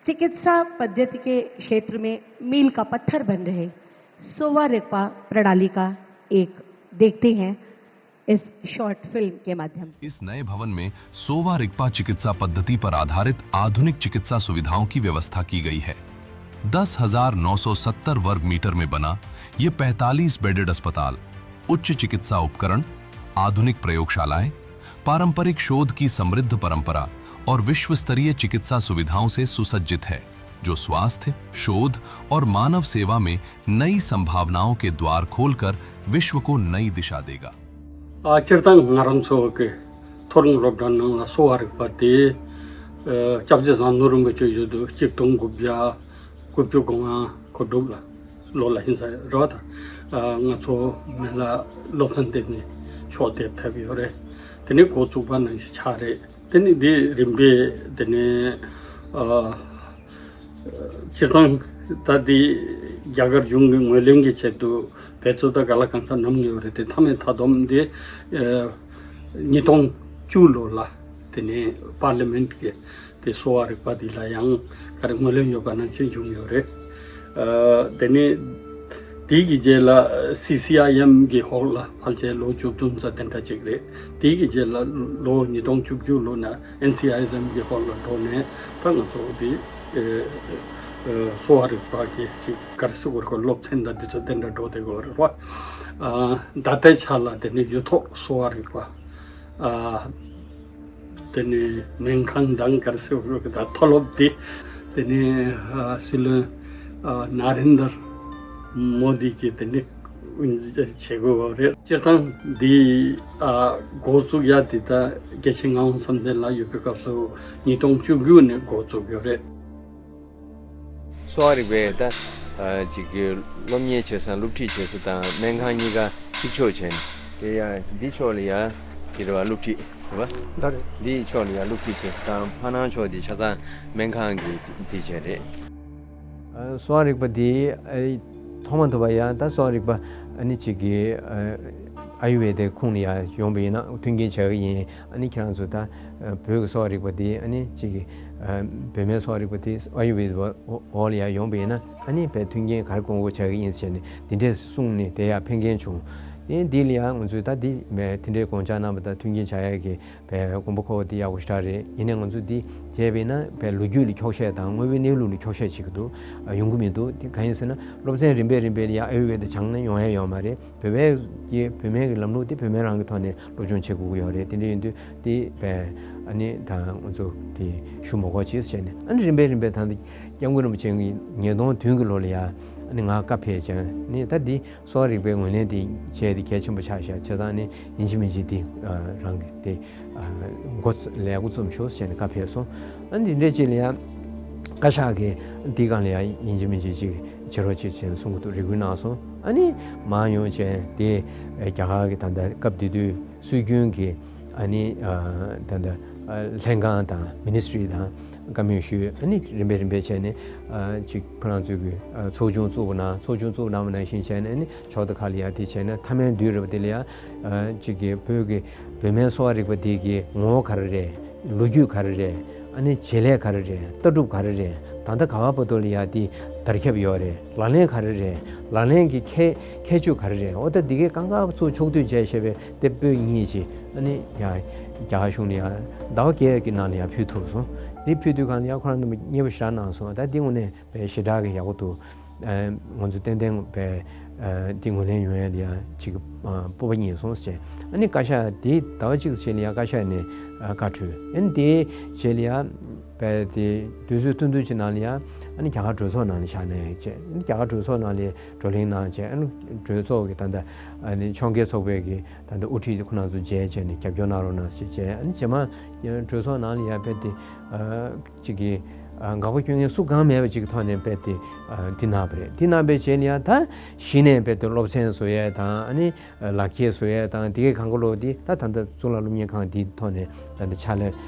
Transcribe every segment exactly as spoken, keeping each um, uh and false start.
चिकित्सा पद्धति के क्षेत्र में मील का पत्थर बन रहे सोवा रिगपा प्रणाली का एक देखते हैं इस शॉर्ट फिल्म के माध्यम से। इस नए भवन में सोवा रिगपा चिकित्सा पद्धति पर आधारित आधुनिक चिकित्सा सुविधाओं की व्यवस्था की गई है। दस हज़ार नौ सौ सत्तर वर्ग मीटर में बना ये पैंतालीस बेडेड अस्पताल उच्च चिकित्सा उपकरण, आधुनिक प्रयोगशालाएं, पारंपरिक शोध की समृद्ध परंपरा और विश्व स्तरीय चिकित्सा सुविधाओं से सुसज्जित है, जो स्वास्थ्य, शोध और मानव सेवा में नई संभावनाओं के द्वार खोलकर विश्व को नई दिशा देगा। ཨ། སྤྱིར་བཏང་ང་རང་ཚོ་གི་མཐོ་རིམ་སློབ་གྲྭ་ནང་ལ་གསོ་བ་རིག་པ་དེ། ཨ། སྐྱབས་རྗེ་ཟམ་གདོང་རིན་པོ་ཆེ་བརྒྱུད་དུ་གཅིག་སྟོང་དགུ་བརྒྱ་དགུ་བཅུ་གོ་ལྔ་གོ་དྲུག་ལ་ལོ་ལ་ཡིན་ས་རེད་བ་ད། ཨ། ང་ཚོ་མི་ལ་སློབ་ཚན་དེ་ནས་ཕྱོགས་དེ་ཕེབས་ཡོད་རེད། དེ་ནས་འགོ་བཙུགས་པ་ནང་བཞིན་ཆགས་རེད། དེ་ནས་འདི་རིམ་པས་དེ་ནས་ཨ། སྤྱིར་བཏང་ད་འདི་རྒྱ་གར་གཞུང་གི་ངོས་ལེན་གྱི་ཆེད་དུ་འབད་རྩོལ་ད་ག་ལ་གང་ས་ནམ་ངེས་པ་རེད་དེ། མཐའ་མའི་མཐའ་སྡོམ་འདི་ཨ། ཉིས་སྟོང་བཅུ་ལོ་ལ་དེ་ནས་པར་ལི་མེན་གྱི་དེ་གསོ་བ་རིག་པ་འདི་ལ་ཡང་ག་རེ་ངོས་ལེན་ཡོད་པ་ནང་བཞིན་བྱུང་ཡོད་རེད། ཨ། དེ་ནས་དེའི་གི་རྗེས་ལ་སི་སི་ཨའི་ཨེམ་གི་འོག་ལ་ཕལ་ཆེར་ལོ་བཅུ་བདུན་ཙམ་དེ་འདྲ་ཅིག་རེད། དེའི་གི་རྗེས་ལ་ལོ་ཉིས་སྟོང་བཅུ་བཅུ་ལོ་ན་ཨེན་སི་ཨའི་ཨེམ་གི་འོག་ལ་འགྲོ་ནས་ད་ང་ཚོ་དེ་ཨ། ཨ། གསོ་བ་རིག་པ་གི་ཅིག་ག་རེ་ཟེར་དགོས་རེད། སློབ་ཚན་དང་འདི་ཚོ་དེ་འདྲ་འགྲོ་བསྡད་ཡོད་རེད་བ། ཨ། ད་ལྟའི་ཆ་ལ་དེ་ནས་གཡུ་ཐོག་གསོ་བ་རིག་པ། ཨ། དེ་ནས་སྨན་ཁང་དང་ག་རེ་ཟེར་དགོས་རེད། ད་མཐོ་སློབ་དེ་དེ་ནས་ཨ། སྲིད་བློན་ཨ། ན་རེན་དར་མོ་དི་གིས་དེ་ནས་བྱེད་དགོས་པ་རེད། སྤྱིར་བཏང་འདི་ཨ། འགོ་བཙུགས་ཡ་དེ་ད་རྒྱལ་སྤྱི་ངག་དབང་བསམ་གཏན་ལགས་ཡོད་པའི་སྐབས་སུ་ཉིས་སྟོང་བཅུ་དགུ་ནས་འགོ་བཙུགས་ཡོད་རེད། གསོ་བ་རིག་པའི་ད་ཨ། ཅིག་གི་སློབ་གཉེར་བྱེད་ས་སློབ་ཁྲིད་བྱེད་ས་དང་སྨན་ཁང་གཉིས་ཀ་གཅིག་ཕྱོགས་བྱས་ནས། དེ་ཡང་འདི་ཕྱོགས་ལ་ཡང་དེ་རེད་བ། སློབ་ཁྲིད་རེད་བ། ད་རེད། འདི་ཕྱོགས་ལ་ཡང་སློབ་ཁྲིད་བྱེད་ས་དང་། ཕ་ནང་ཕྱོགས་དེ་ཆ་ཚང་སྨན་ཁང་གི་དེ་བྱས་རེད། ཨ། གསོ་བ་རིག་པ་འདི་ཨ། མཐོང་མ་ཐུབ་པ་ཡང་ད་གསོ་བ་རིག་པ་ཨ་ནི་ཅིག་གི་ཨ། ཨ་ཡུ་ཝེ་དའི་ཁོངས་ལ་ཡང་ཡོང་བ་ཡིན་ན་མཐུན་རྐྱེན་བྱ་གི་ཡིན། ཨ་ནི་ཁྱེད་རང་ཚོ་ད་ཨ། བོད་ཀྱི་གསོ་བ་རིག་པ་འདི་ཨ་ནི་ཅིག་གི་ཨ། བོད་སྨན་གསོ་བ་རིག་པ་འདི་ཨ་ཡུ་ཝེ་དའི་འོག་ལ་ཡང་ཡོང་བ་ཡིན་ན་ཨ་ནི་བས་མཐུན་རྐྱེན་ག་རེ་སྐོང་དགོས་བྱ་གི་ཡིན་ཟེར་ནས་འདི་འདྲས་གསུངས་ནས་དེ་ཡང་ཕན་མཁན་བྱུང་། དེ་འདི་ལ་ཡང་ང་ཚོས་ད་འདི་མེད་དེ་འདྲའི་དགོངས་འཆར་གནང་བ་དང་མཐུན་རྐྱེན་བྱ་ཡག་གི་བས་དགོངས་པ་འཁོར་བ་འདི་ཡག་པོ་ཞེ་དྲག་རེད། ཡིན་ནའི་ང་ཚོས་འདི་བྱས་པ་ཡིན་ན་བས་ལོ་རྒྱུས་ལ་འཁྱོག་བཤད་དང་དངོས་པོའི་གནས་ལུགས་ལ་འཁྱོག་བཤད་བྱེད་ཀྱི་འདུག་ཨ། ཡོང་གི་མི་འདུག་དེ་གང་ཡིན་ཟེར་ན་སློབ་ཚན་རིམ་པས་རིམ་པས་ལ་ཡང་ཨ་ཡུར་ཝེ་ད་སྦྱངས་ན་ཡོང་ཡ་ཡོད་མ་རེད། བོད་པའི་གི་བོད་སྨན་གྱི་ལམ་ལུགས་དེ་བོད་སྨན་རང་གི་ཐོག་ནས་སློབ་སྦྱོང་བྱེད་དགོས་ཀྱི་ཡོད་རེད། དེ་འདྲ་ཡིན་དུས་དེ་བས་ཨ་ནི་ད་ང་ཚོ་དེ་ཞུ་མ་དགོས་ཅིག་བྱས་ནས་ཨ་ནི་རིམ་པས་རིམ་པས་ད་འདི་སྐྱབས་མགོན་རིན་པོ་ཆེ་གི་ཉིས་སྟོང་བདུན་གི་ལོ་ལ་ཡ་ཨ་ནི་ང་བཀའ་ཕེབས་བྱས་ནས་ད་འདི་གསོ་བ་རིག་པའི་ངོས་ལེན་དེ་བྱས་ཏེ་གལ་ཆེན་པོ་ཆགས་ཤག་བྱས་ཙང་ཨ་ནི་ཡིན་གཅིག་མིན་གཅིག་དེ་རང་གི་དེ་འགོ་ལས་འགོ་རྩོམ་ཤོག་བྱས་ནས་བཀའ་ཕེབས་སོང་། ཨ་ནི་འདི་འདྲའི་ཅིག་ལ་ཡ་བཀའ་ཤག་གི་འདི་སྒང་ལ་ཡ་ཡིན་གཅིག་མིན་གཅིག་ཅིག་བྱེད་རོགས་བྱེད་བྱས་ནས་གསུང་གི་འདུག་རེ་སྐུལ་གནང་སོང་། ཨ་ནི་མར་ཡོང་བྱས་དེ་རྒྱ་གར་གི་ད་ལྟ་སྐབས་དེ་དུས་སྲོལ་རྒྱུན་གྱི་ཨ་ནི་ཨ། ད་ལྟ་ཨ། ལྷན་ཁང་དང་མི་ནི་སི་ཊི་རི་དང་བཀའ་མོལ་ཞུས། ཨ་ནི་རིམ་པས་རིམ་པས་བྱས་ནས་ཨ། ཅིག་ཁོ་རང་ཚོས་ཀྱི་ཨ། ཚོགས་ཆུང་བཙུགས་པ་ན་ཚོགས་ཆུང་བཙུགས་གནང་བ་ནང་བཞིན་བྱས་ནས་ཨ་ནི་ཕྱོགས་མཐའ་ཁག་ལ་ཡ་དེ་བྱས་ན་མཐའ་མའི་དུས་རབས་དེ་ལ་ཡ་ཨ། ཅིག་གི་བོད་ཀྱི་བོད་སྨན་གསོ་བ་རིག་པ་དེ་གི་ངོ་བོ་ག་རེ་རེད། ལོ་རྒྱུས་ག་རེ་རེད། ཨ་ནི་བྱེད་ལས་ག་རེ་རེད། ལྟ་གྲུབ་ག་རེ་རེད། ད་ལྟ་ག་བ་བར་དུ་ལ་ཡ་དེ་དར་ཁྱབ་ཡོད་རེད། ལག་ལེན་ག་རེ་རེད། ལག་ལེན་གྱི་ཁྱད་ཁྱད་ཆོས་ག་རེ་རེད། འོ་ད་འདི་གའི་གང་ག་ཚུར་ཕྱོགས་བསྡུས་བྱས་བྱས་པའི་དེབ་པོད་གཉིས་ཅིག་ཨ་ནི་ཡ་རྒྱ་གར་གཞུང་ལ་ཡ་ཟླ་བ་བརྒྱད་ཀྱི་ནང་ལ་ཡ་ཕུལ་ཐུབ་སོང་། དེ་ཕུལ་དུས་གང་ལ་ཡ་ཁོ་རང་རྣམ་པ་མཉེས་པོ་ཞེ་དྲག་གནང་སོང་། ད་འདི་དངོས་གནས་དཔེ་ཞེ་དྲག་གི་ཡག་པོ་འདུག་ཨ། ང་ཚོ་ཏན་ཏན་པའི་ཨ། འདི་ངོས་ལེན་ཡོང་ཡ་ལ་ཡ་ཅིག་ཨ། སྤོབས་པ་རྙེད་སོང་ཟེར། ཨ་ནི་བཀའ་ཤག་འདི་ཟླ་བ་གཅིག་ཙམ་ཞིག་ལ་ཡ་བཀའ་ཤག་ནས་ཨ། བཀའ་འཁྲོལ། ཨ་ནི་དེའི་རྗེས་ལ་ཡ་བས་དེ་དུས་ཚོད་ཐུང་ཐུང་ཅིག་ནང་ལ་ཡ་ཨ་ནི་རྒྱ་གར་གྲོས་ཚོགས་ནང་ལ་བཞག་ནས་བྱས། ཨ་ནི་རྒྱ་གར་གྲོས་ཚོགས་ནང་ལ་བགྲོ་གླེང་གནང་བྱས། ཨ་ནི་གྲོས་ཚོགས་ཀྱི་ད་ལྟ་ཨ་ནི་ཕྱོགས་འགལ་ཚོགས་པའི་གི་ད་ལྟ་དབུ་ཁྲིད་ཁོ་རང་ཚོ་མཇལ་བྱས་ནས་རྒྱབ་སྐྱོར་གནང་རོགས་གནང་ཟེར་བྱས། ཨ་ནི་རྗེས་མ་གྲོས་ཚོགས་ནང་ལ་ཡ་བས་དེ་ཨ། ཅིག་གིས་ཨ། དགག་པ་སྐྱོན་མཁན་སུ་གང་མེད་པ་ཅིག་གི་ཐོག་ནས་རྦད་དེ་ཨ། འདི་གནང་བ་རེད། འདི་གནང་བའི་རྗེས་ནས་ཡང་ད་གཞི་ནས་རྦད་དེ་སློབ་ཚན་བཟོ་ཡས་དང་ཨ་ནི་ལག་འཁྱེར་བཟོ་ཡས་དང་དེ་གའི་གང་ག་ལོག་འདི་ད་ད་ལྟ་གཙུག་ལག་སློབ་གཉེར་ཁང་འདིའི་ཐོག་ནས་ད་ལྟ་ཕྱག་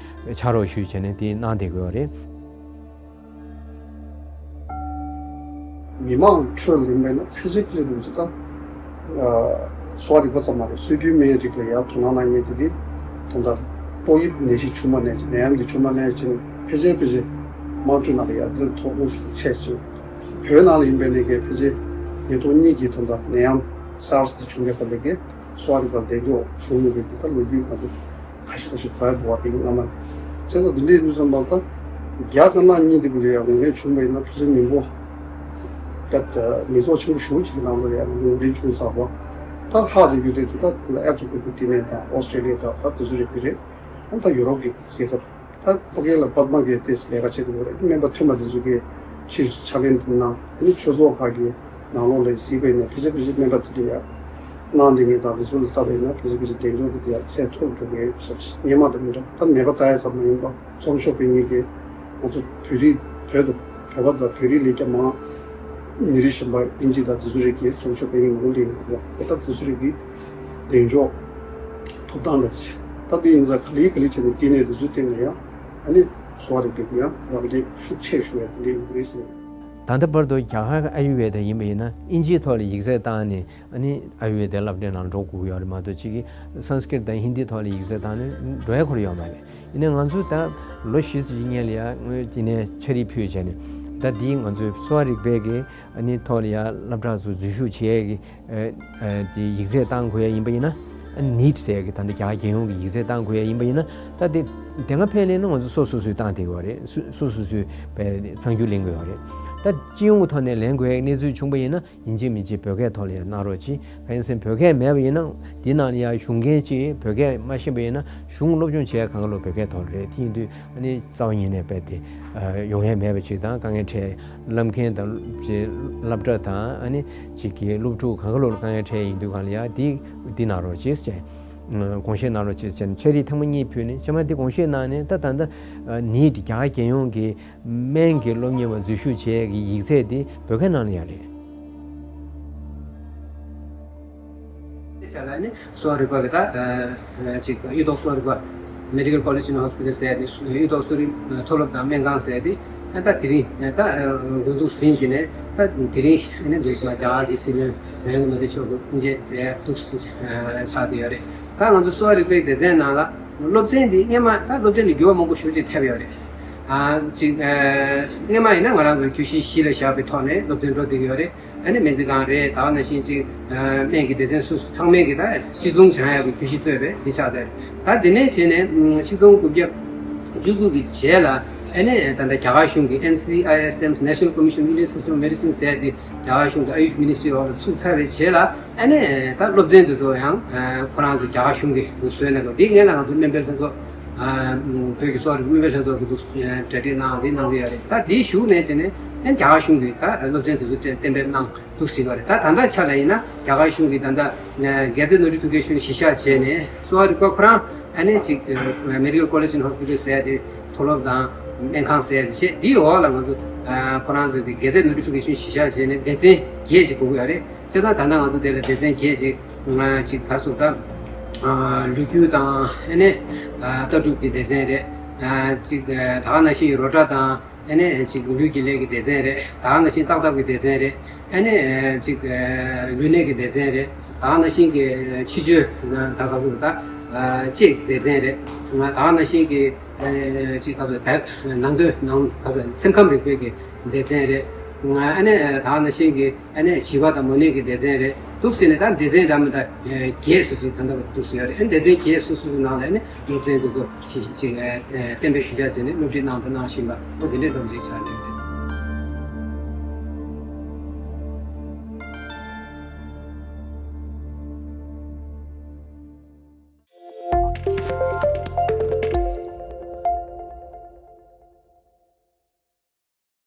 ལས་ཕྱག་རོགས་ཞུས་བྱས་ནས་འདི་གནང་བསྡད་ཀྱི་ཡོད་རེད། མི་མང་ཁྲོད་ལ་ཡིན་པས་ན་ཕལ་ཆེར་ཕལ་ཆེར་རུ་ཅིག་ད། གསོ་བ་རིག་པ་ཙམ་མ་རེད། སྲོལ་རྒྱུན་སྨན་རིགས་ལ་ཡར་དོ་སྣང་གནང་མཁན་དེ་དེ་དོན་དག་ཏོག་དབྱིབས་ནད་གཞི་བྱུང་མ་ནས་ཀྱི་ནད་ཡམས་དེ་བྱུང་མ་ནས་ཀྱི་ཕལ་ཆེར་ཕལ་ཆེར་ དམངས་ཁྲོད་ནང་ལ་ཡ་དེ་ཐོ་འགོད་ཤུགས་ཆེ་ཞིང་། བོད་ནང་ལ་ཡིན་པའི་ནས་ཀྱི་ཕལ་ཆེར་ཉིས་སྟོང་གཉིས་ཀྱི་ཐོག་མཐའ་ནད་ཡམས་སཱར་སི་དེ་བྱུང་བའི་སྐབས་ལ་ཀྱི་གསོ་བ་རིག་པ་གདེང་འཇོག་བྱུང་ཡོད་པའི་ད་ལོ་རྒྱུས་ང་ཚོ་ཁ་ཤས་ཁ་ཤས་གོ་ཡ་འདུག་བ། དེ་སྔ་མ་བྱས་ཙང་དེ་འདྲའི་དུས་ཙམ་པ་ད་བརྒྱ་ཙམ་ལ་གཉིས་དེ་གུ་ལ་ཡ་ངོས་ལེན་བྱུང་བ་ཡིན་ན་ཕལ་ཆེར་མི་འབོར་ད་མི་ཚོགས་ཆེན་པོ་ཞེ་པོ་ཅིག་གི་ནང་ལ་ཡ་ང་ཚོ་ངོས་ལེན་བྱུང་ཚར་བ། ད་ལྷག་དེ་ཡོད་དེ་དེ་ད་ཨ་ཧྥེ་རི་ཀ་གི་དེ་ནས་ད་ཨོ་སི་ཀྲེ་ལི་ཡ་ད་ད་དེ་ཚོ་རེད། དེ་རེད། ད་ཡུ་རོབ་ཀྱི་རྒྱལ་ཁབ། ད་ཕ་གི་ལ་པདྨ་གིས་ཏོག་ཙམ་ལས་ཀ་བྱེད་དགོས་རེད། སྨན་པ་ཐོན་པ་དེ་ཚོ་གིས་ཕྱིས་སུ་ཕྱག་ལེན་དུ་གནང་། ཨ་ནི་ཆོས་ཚོགས་ཁག་གི་ནང་ལོགས་ལ་གཟིགས་པ་ཡིན་ན་ཕལ་ཆེར་ཕལ་ཆེར་སྨན་པ་དེ་འདྲ་ཡ་གནང་བསྡད་མཁན་དང་དེ་ཚོ་ལ་བལྟས་པ་ཡིན་ན་ཕལ་ཆེར་ཕལ་ཆེར་གདེང་འཇོག་གི་དེ་ཡ་ཚད་མཐོ་རུ་འགྲོ་གི་ཡོད་ཟེར། སྔོན་མ་དང་མི་འདྲ། ད་ནད་པ་ལྟ་ཡ་ཙམ་མ་ཡིན་པ་ཚོགས་ཞུགས་པའི་མི་གིས་ང་ཚོ་བོད་རིགས་བོད་དུ་བོད་པ་དང་བོད་རིགས་ལས་ཀ་མང་། མི་རིགས་གཞན་པ་དབྱིན་ཇི་དང་དེ་ཚོ་རིགས་ཀྱིས་ཚོགས་ཞུགས་པའི་མི་མང་ལས་ཡིན་པ་ད་དེ་ཚོ་རིགས་ཀྱི་གདེང་འཇོག་ཐོབ་ཐང་འདྲ་ཅིག་ད་དེ་ཡིན་ཙང་ག་ལེ་ག་ལེ་བྱས་ནས་ལྟེ་གནས་དེ་ཚོའི་སྟེང་ལ་ཡང་ཨ་ནི་གསོ་བ་རིག་པའི་ཡང་རག་ལས་ཤུགས་ཆེ་ཞུ་བའི་དེ་འདྲའི་ཡོང་གི་རེད་ཟེར། ད་ལྟ་བར་དུ་རྒྱ་གར་ཨ་ཡུར་ཝེ་ད་ཡིན་པ་ཡིན་ན་དབྱིན་ཇིའི་ཐོག་ལ་ཡིག་ཚད་བཏང་ནས་ཨ་ནི་ཨ་ཡུར་ཝེ་ད་སློབ་གྲྭའི་ནང་འགྲོ་དགོས་ཀྱི་ཡོད་རེད་མ་གཏོགས་ཅིག་གིས་སཾ་སྐྲྀཏ་དང་ཧིན་དིའི་ཐོག་ལ་ཡིག་ཚད་བཏང་ནས་འགྲོ་ཡ་ཁོ་རང་ཡོད་མ་རེད། ཡིན་ནའི་ང་ཚོ་ད་ལོ་བཞི་ཙམ་ཅིག་སྔོན་ལ་ཡ་དངོས་དེ་ནས་ཕྱག་བྲིས་ཕུལ་བྱས་ནས་ད་འདི་ང་ཚོའི་གསོ་བ་རིག་པའི་གི་ཨ་ནི་ཐོག་ལ་ཡ་སློབ་གྲྭ་ཚོ་འཛུལ་ཞུགས་བྱེད་ཡས་ཀྱི་ཨ་ཨ་དེ་ཡིག་ཚད་བཏང་དགོས་ཡ་ཡིན་པ་ཡིན་ན། ཨ་ནིཊ་ཟེར་ཡ་གི་ད་ལྟ་རྒྱ་གར་རྒྱལ་ཡོངས་ཀྱི་ཡིག་ཚད་བཏང་དགོས་ཡ་ཡིན་པ་ཡིན་ན། ད་དེ་དེ་སྔ་ཕལ་ལས་ན་ང་ཚོ་སོ་སོ་སོས་བཏང་བསྡད་ཡོད་རེད། སོ་སོ་སོ་སོས་པའི་གསར་འགྱུར་ལེན་དགོས་ཡོད་རེད། ད་སྤྱི་ཡོངས་ཀྱི་ཐོག་ནས་ལེན་དགོས་ཡ་གནས་ཚུལ་བྱུང་པ་ཡིན་ན། ཡིན་གཅིག་མིན་གཅིག་བོད་སྐད་ཐོག་ལ་ཡང་གནང་རོགས་གྱིས། གང་ཡིན་ཟེར་ན་བོད་སྐད་མེད་པ་ཡིན་ན་འདི་ནང་ལ་ཡང་ཞུགས་མཁན་གཅིག་བོད་སྐད་མ་ཤེས་པ་ཡིན་ན་གཞུང་སློབ་སྦྱོང་བྱེད་ཡ་གང་ག་ལོ་བོད་སྐད་ཐོག་ལ་རེད། དེ་ཡིན་དུས་ཨ་ནི་རྩ་བ་ཉིད་ནས་རྦད་དེ་ཡོང་ཡ་མེད་པ་ཅིག་དང་། དཀའ་ངལ་འཕྲད་སླབ་མཁན་དང་ཅིག་སློབ་གྲྭ་དང་ཨ་ནི་ཅིག་གི་སློབ་ཕྲུག་གང་ག་ལོ་ལ་དཀའ་ངལ་འཕྲད་ཡིན་དུས་གང་ལ་ཡང་འདི་འདི་གནང་རོགས་གྱིས་ཟེར། དགོངས་བཞེས་གནང་རོགས་གྱིས་ཟེར་ནས་ཕྱག་བྲིས་ཐེངས་མ་གཉིས་ཕུལ་ནས་ཕྱི་མ་འདི་དགོངས་བཞེས་གནང་ནས་ད་ད་ལྟ་ནིཊ་རྒྱ་གར་རྒྱལ་ཡོངས་ཀྱི་སྨན་གྱི་སློབ་གཉེར་བ་འཛུལ་ཞུགས་བྱེད་ཡས་ཀྱི་ཡིག་ཚད་དེ་བོད་སྐད་ནང་ལ་ཡང་རེད། དེ་བྱས་ལ་ནི་གསོ་བ་རིག་པ་གི་ད་ཨ་ཅིག་གཡུ་ཐོག་གསོ་བ་རིག་པ་Medical College and Hospital ཟེར་ཡ་དེ་གཡུ་ཐོག་གསོ་རིག་མཐོ་སློབ་དང་སྨན་ཁང་ཟེར་ཡ་དེ་ད་དེ་རིང་ད་འགོ་འཛུགས་ཟིན་བྱས་ནས་ད་དེ་རིང་ནི་འདི་རྒྱ་གར་གྱི་སྲིད་བློན་ནར་ཨེན་དྲ་མོ་དི་མཆོག་གིས་དབུ་འབྱེད་མཛད་འདུག་ཆགས་བསྡད་ཡོད་རེད། ད་ང་ཚོ་གསོ་བ་རིག་པའི་སྡེ་ཚན་ནང་ལ། སློབ་ཚན་འདི་སྔོན་མ་ད་སློབ་ཚན་ལ་འགྱུར་བ་མང་པོ་ཞེ་པོ་ཅིག་ཐེབས་ཡོད་རེད། ཨ་ཅིག་ཨ་སྔོན་མ་ཡིན་ན་ང་རང་ཚོའི་གྱོད་གཞི་གཞི་ལ་བཞག་པའི་ཐོག་ནས་སློབ་ཚན་འགྲོ་བསྡད་ཀྱི་ཡོད་རེད། ཨ་ནི་སྨན་རྩིས་ཁང་རེད། ད་ག་ནང་བཞིན་ཅིག་ཨ་སྨན་གྱི་སྡེ་ཚན་སོ་སོ་ཚང་མས་ཀྱི་ད་གཅིག་མཚུངས་སྦྱང་ཡག་གི་གྱོད་གཞི་བཟོས་པས་འདི་ཆགས་བསྡད་རེད། ད་དེ་ནས་བྱས་ནས་ཆིག་སྟོང་དགུ་བརྒྱ་བཅུ་དགུ་གི་རྗེས་ལ་ཨ་ནི་ད་ལྟ་རྒྱ་གར་གཞུང་གི་ཨེན་སི་ཨའི་ཨེས་ཨེམ། National Commission on Indian System of Medicine ཟེར་ཏེ་རྒྱ་གར་གཞུང་གི་ཨ་ཡུཤ་མི་ནི་སི་ཊི་རི་འོག་ལ་ཚུད་ཚར་བའི་རྗེས་ལ། ཨ་ནི་ད་སློབ་ཚན་དེ་ཚོ་ཡང་ཁོ་རང་ཚོ་རྒྱ་གར་གཞུང་གིས་འདུག་བཟོས་གནང་དགོས། འདི་སྔོན་ལ་ང་ཚོ་སྨན་པའི་ལྷན་ཚོགས། བོད་ཀྱི་གསོ་བ་རིག་སྨན་པའི་ལྷན་ཚོགས་ཀྱིས་འདུག་གྲ་སྒྲིག་གནང་འདི་གནང་གི་ཡོད་རེད། ད་འདིའི་གཞུག་ནས་བྱས་ནས་ཨ་ནི་རྒྱ་གར་གཞུང་གིས་ད་སློབ་ཚན་དེ་ཚོ་གཏན་འབེབས་གནང་འདུག་ཟེར་གྱི་ཡོད་རེད། ད་ད་ལྟ་ཆ་ལ་ཡིན་ན་རྒྱ་གར་གཞུང་གིས་ད་ལྟ་གེ་ཛེཊ་ནོ་ཊི་ཕི་ཀེ་ཤན་གཞི་བཞག་བྱས་ནས་གསོ་བ་རིག་པ་ཁོ་རང་ཨ་ནི་ཅིག་Medical College and Hospital ཟེར་ཡ་དེ་མཐོ་སློབ་དང་སྨན་ཁང་ཟེར་ཡ་དེ་བྱས། འདིའི་འོག་ལ་ང་ཚོ་ཁོ་རང་ཚོ་གི་གེ་ཛེཊ་ནོ་ཊི་ཕི་ཀེ་ཤན་གཞི་བཞག་བྱས་ནས་སྡེ་ཚན་བརྒྱད་ཅིག་དགོས་ཀྱི་ཡོད་རེད། བྱས་ཙང་ད་ལྟ་ང་ཚོ་དེ་ལ་སྡེ་ཚན་བརྒྱད་ཅིག་ང་ཅིག་ག་རེ་ཟེར་ད། ཨ་ལུས་རྒྱུ་དང་ཨ་ནི་ཨ་ལྟ་གྲུབ་ཀྱི་སྡེ་ཚན་རེད། ཨ་ཅིག་ཨ་ད་ག་ནང་བཞིན་རོ་བྲག་དང་ཨ་ནི་ཅིག་ལུས་ཀྱི་ལས་ཀྱི་སྡེ་ཚན་རེད། ད་ག་ནང་བཞིན་ལྟ་ཐབས་ཀྱི་སྡེ་ཚན་རེད། ཨ་ནི་ཨ་ཅིག་ཨ་ལུས་གནས་ཀྱི་སྡེ་ཚན་རེད། ད་ག་ནང་བཞིན་གྱི་ཕྱི་བཅོས་ད་ག་ཟེར་ད་ཨ་ལྕེ་སྡེ་ཚན་རེད། ད་ག་ནང་བཞིན་གྱི་ཨ་ཅིག་ག་ཟེར་ད་ནང་དོན་ནང་ག་ཟེར་སེམས་ཁམས་རིག་པའི་གི་སྡེ་ཚན་རེད། ཨ་ནི་ད་ག་ནང་བཞིན་གྱི་ཨ་ནི་བྱིས་པ་དང་མོ་ནད་ཀྱི་སྡེ་ཚན་རེད། འདུག་ཟེར་ནས་ད་སྡེ་ཚན་འདྲ་མི་འདྲ་བརྒྱད་ཟེར་ཅིག་ད་ལྟ་བར་འདུག་ཟེར་ཡོད་རེད། ཨ་ནི་སྡེ་ཚན་བརྒྱད་སོ་སོ་སོའི་ནང་ལ་ཨ་ནི་སློབ་ཚན་དེ་ཚོ་ཞིག་ཅིག་གཏན་འབེབས་ཞུ་བྱ་བྱས་ནས་སློབ་ཁྲིད་གནང་དང་གནང་བཞིན་པ་འོ་དེ་འདྲའི་སློབ་ཚན་ཆགས་ཡོད།